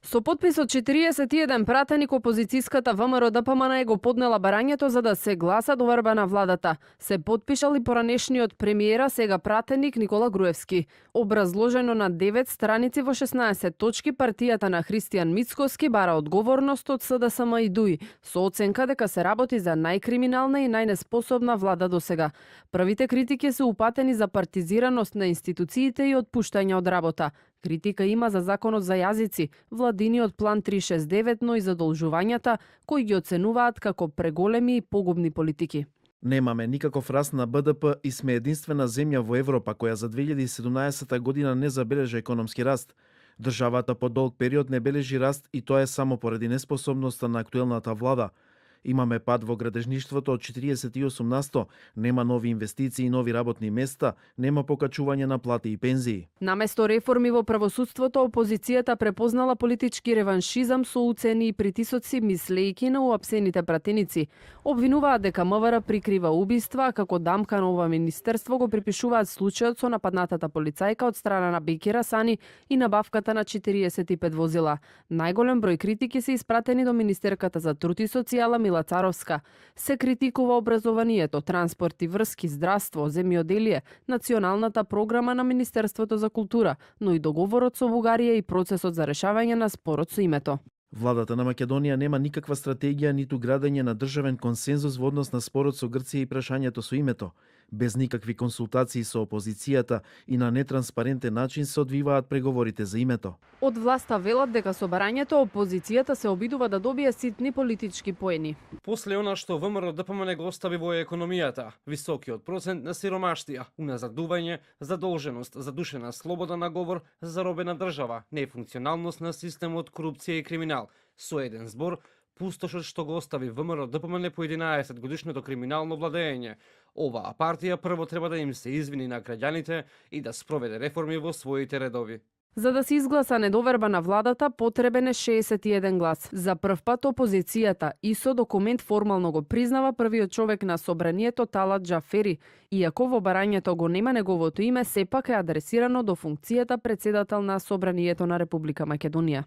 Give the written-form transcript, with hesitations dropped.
Со подпис од 41 пратеник, опозицијската ВМРО-ДПМН го поднела барањето за да се гласа доверба на владата. Се подпишал и поранешниот премиера, сега пратеник Никола Груевски. Образложено на 9 страници во 16 точки, партијата на Христијан Мицкоски бара одговорност од СДСМ и ДУИ, со оценка дека се работи за најкриминална и најнеспособна влада досега. Првите критики се упатени за партизираност на институциите и отпуштање од работа. Критика има за законот за јазици, владиниот план 369, но и задолжувањата кои ги оценуваат како преголеми и погубни политики. Немаме никаков раст на БДП и сме единствена земја во Европа која за 2017 година не забележа економски раст. Државата по долг период не бележи раст и тоа е само поради неспособноста на актуелната влада. Имаме пад во градежништвото од 48%, нема нови инвестиции и нови работни места, нема покачување на плати и пензии. Наместо реформи во правосудството, опозицијата препознала политички реваншизам со уцени и притисоци, мислејќи на уапсените пратеници. Обвинуваат дека МВР прикрива убиства, а како дамка на ова министерство го припишуваат случајот со нападнатата полицајка од страна на Бекира Сани и набавката на 45 возила. Најголем број критики се испратени до министерката за труд и социјала Мила Царовска. Се критикува образованието, транспорт и врски, здравство, земјоделие, националната програма на Министерството за култура, но и договорот со Бугарија и процесот за решавање на спорот со името. Владата на Македонија нема никаква стратегија ниту градење на државен консензус во однос на спорот со Грција и прашањето со името. Без никакви консултации со опозицијата и на нетранспарентен начин се одвиваат преговорите за името. Од власта велат дека со барањето опозицијата се обидува да добие ситни политички поени. После она што ВМРО-ДПМН го остави во економијата, високиот процент на сиромаштија, уназадување, задолженост, задушена слобода на говор, заробена држава, нефункционалност на системот, корупција и криминал, со еден збор, пустошот што го остави ВМРО-ДПМН по 11 годишното криминално владење. Оваа партија прво треба да им се извини на граѓаните и да спроведе реформи во своите редови. За да се изгласа недоверба на владата, потребен е 61 глас. За прв пат опозицијата ИСО документ формално го признава првиот човек на собранието Талат Џафери, иако во барањето го нема неговото име, сепак е адресирано до функцијата председател на собранието на Република Македонија.